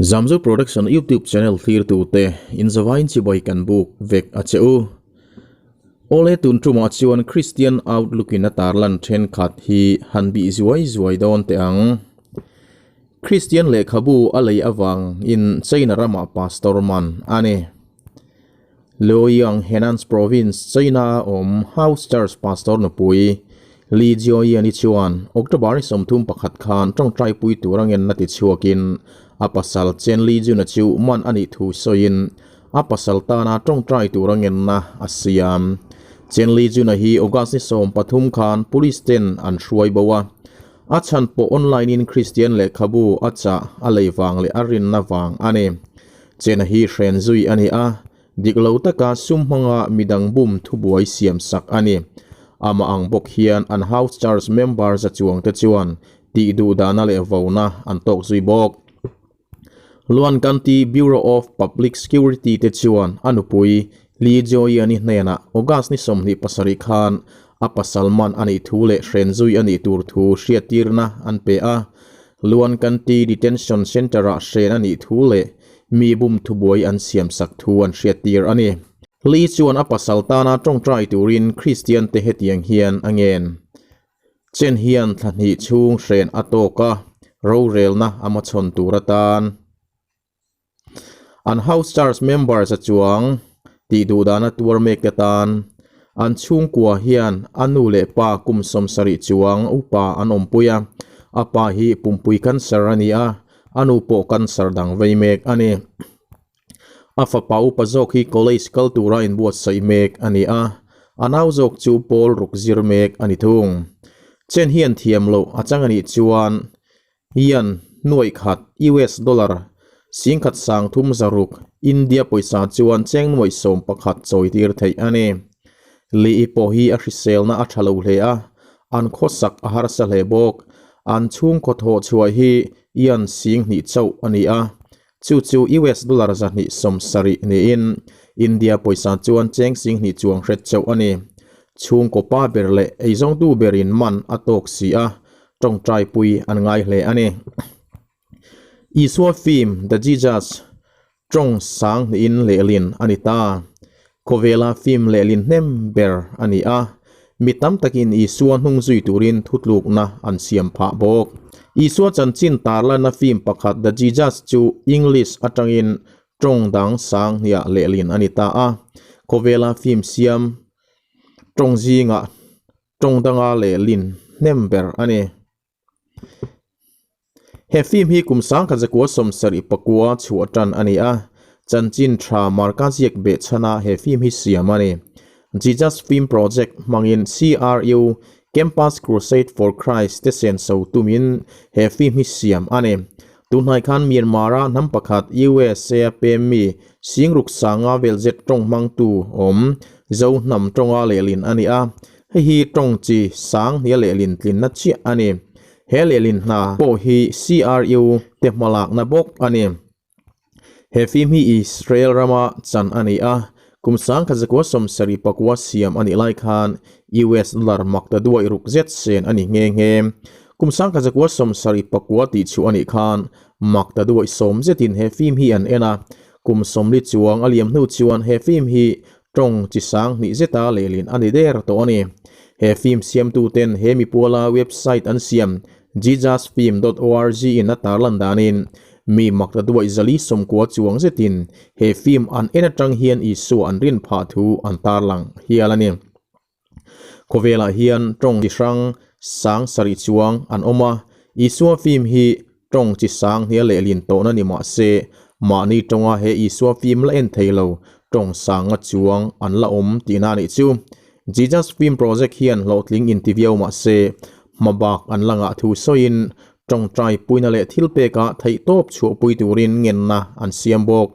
Zamzo Production YouTube channel thlirtute inzavain chibai kan buk vek a che u. Awle tun tumah chuan Christian Outlook in a tarlan thenkhat hi han bih zuai zuai dawn teh ang. Christian lehkhabu a lei avang in China ramah pastor man a ni. Luoyang, Henan's Province, China a awm House Church pastor nupui Li Jiaoyan-i chuan October ni 31 khan tawngtaipui tur a ngenna tichhuakin a pasal Chen Lijun-a chu man a nih thu sawiin a pasal tana tawngtai tur a ngenna a siam. Chen Lijun-a hi August ni 13 khan police ten an hruai bo a, a chhan pawh online in Kristian lehkhabu a chah a lei vang leh a rinna vang a ni. Chena hi hren zui a ni a, dik lo taka sum hmanga midang bum thubuai siam sak a ni. Amah ang bawk hian an house church member za chuangte chuan tih duh dahna leh vona an tawk zui bawk. Luan County Bureau of Public Security te chuan a nupui Lee Joy-ani hnenah August ni 27 khan a pasal man a nih thu leh hren zui a nih tur thu hriattirna an pe a. Luan County Detention Centre-ah hren a nih thu leh mi bum thubuai an siamsak thu an hriattir a ni. Lee chuan a pasal tana tawngtai turin Kristian te hetiang hian a ngen. Chen hian thla hnih chhung hren a tawk a, rorelna a hmachhawn tur atan. An House Church members a chuang tih duh dana tuar mek te tan an chhungkua hian a nu leh pa kum 70 chuang upa an awmpui a, a pa hi pumpui cancer a ni a, a nu pawh cancer dang vei mek a ni. A fapa upa zawk hi college kal tura inbuatsaih mek a ni a, a nau zawk chu pawl ruk zir mek a ni thung. Chen hian thiam loh a chang a nih chuan Hian nuaih khat US dollar 13,600 India pawisa chuan cheng nuaih 11 chawitir theih a ni. Li pawh hi a hriselna a tha lo hle a, an khawsak a harsa hle bawk. An chhungkaw thawh chhuah hi ian 2000 chauh a ni a, chu chu US dollar 270 niin India pawisa chuan cheng 2000 chuang hret chauh a ni. Chhungkaw pa ber leh eizawngtu berin man a tawk si a, tawngtai pui an ngai hle a ni. Isua film The Jesus tawng sang hnihin lehlin a ni ta. Khawvela film lehlin hnem ber a ni a, mi tam takin Isua hnung zui turin thutlukna an siam phah bawk. Isua chanchin tarlanna film pakhat The Jesus chu English atangin tawng dang sang hniah lehlin a ni ta a. Khawvela film siam tawng zingah tawng danga lehlin hnem ber a ni. He film hi kum 1979 chhuah tan a ni a, chanchin tha Marka ziak beh chhana he film hi siam a ni. Jesus Film Project hmangin CRU, Campus Crusade for Christ te senso tumin he film hi siam a ni. Tunhnai khan Myanmar-a hnam pakhat USA a pem mi singruk sanga vel zet tawng hmangtu awm Zo hnam tawnga lehlin a ni a, hei hi tawng chi sang hnia lehlin tlinna chiah a ni. He lehlin hna pawh hi CRU te hmalakna bawk a ni. He film hi Israel rama chan a ni a, kum 1974 siam a nih lai khan US dollar mak ta duai ruk zet sen a ni nghe nghe. Kum 1974 tih chhuah a nih khan mak ta duai sawm zetin he film hi an en a, kum 40 chuang a liam hnu chuan he film hi tawng chi sang hnih zeta lehlin a ni der tawh a ni. He film siamtuten he mipuala website an siam jesusfilm.org in a tarlan danin mi mak ta duai zali sawmkua chuang zetin he film an en atang hian Isua an rin phah thu an tarlang hial a ni. Khawvelah hian tawng chi hrang sang sarih chuang an awm a, Isua film hi tawng chi sang hnia lehlin tawhna ni mah se, mahni tawnga he Isua film la en thei lo tawng sanga chuang an la awm tihna a nih chu. Jesus Film Project hian hlawhtling inti viau mah se, hmabak an la ngah thu sawiin tawngtai puina leh thil pekah theihtawp chhuahpui turin ngenna an siam bawk.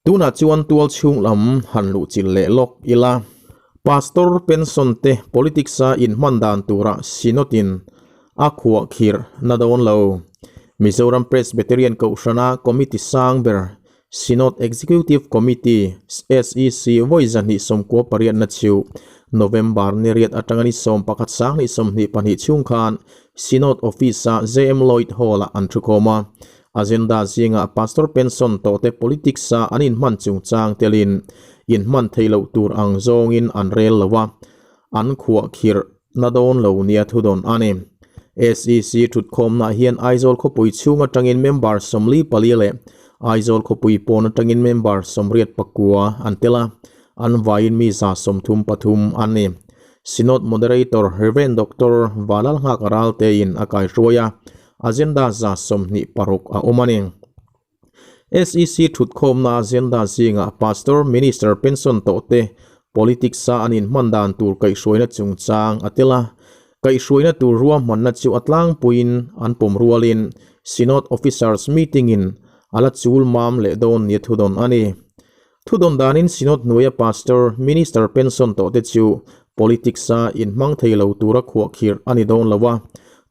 Tunah chuan tual chhung lam han luh chilh leh lawk ila. Pastor pension te politics a inhman dan tura Synod in a khuah khirh na dawn lo. Mizoram Presbyterian Kohhrana Committee sang ber Synod Executive Committee, SEC, vawi 298 na chu November ni riat atanga ni 11 sang ni 22 chhung khan Synod Office-a JM Lloyd Hall-ah an thukhawm a. Agenda zingah Pastor pension tawhte politics-a an inhman chungchang telin inhman theih loh tur ang zawngin an rel lo a, an khuahkhirh na dawn lo nia thudawn a ni. SEC thutkhawmnaah hian Aizawl khawpui chhung atangin member 44 leh Aizawl khawpui pawn atangin member 84 an tel a, an vaiin mi 33 an ni. Synod Moderator Rev. Doctor Valalnghak Raltein a kaihruai a, agenda 26 a awm a ni. SEC thutkhawmna agenda zingah Pastor, Minister pension tawhte politics-a an inhman dan tur kaihhruaina chungchang a tel a. Kaihhruaina tur ruahmanna chu a tlangpuiin an pawm rualin Synod Officers Meeting-in a la chul mam leh dawn nia thudawn a ni. Thudawn danin Synod hnuaia Pastor, Minister pension tawhte chu politics-a inhmang thei lo tura khuahkhirh a ni dawn lo a.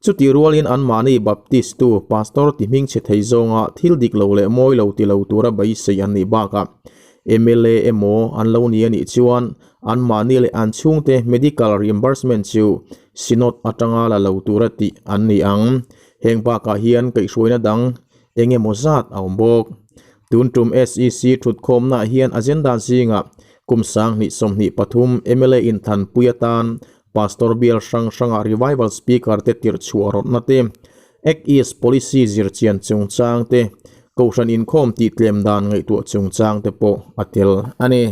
Chutih rualin anmahni Baptist-tu Pastor ti hmingchhe thei zawnga thil dik lo leh mawi lo ti lo tura beisei an nih bakah mla emaw an lo ni a nih chuan anmahni leh an chhungte medical reimbursement chu Synod atanga la lo tura tih an ni ang. Heng bakah hian kaihhruaina dang eng emaw zat a awm bawk. Tun tum SEC thutkhawmnaah hian agenda zingah kum 2023 mla inthanpui atan Pastor bial hrang hranga Revival Speaker te tirh chhuah rawtna te, Act East Policy zirchian chungchang te, Kohhran inkhawm tihtlem dan ngaihtuah chungchang te pawh a tel a ni.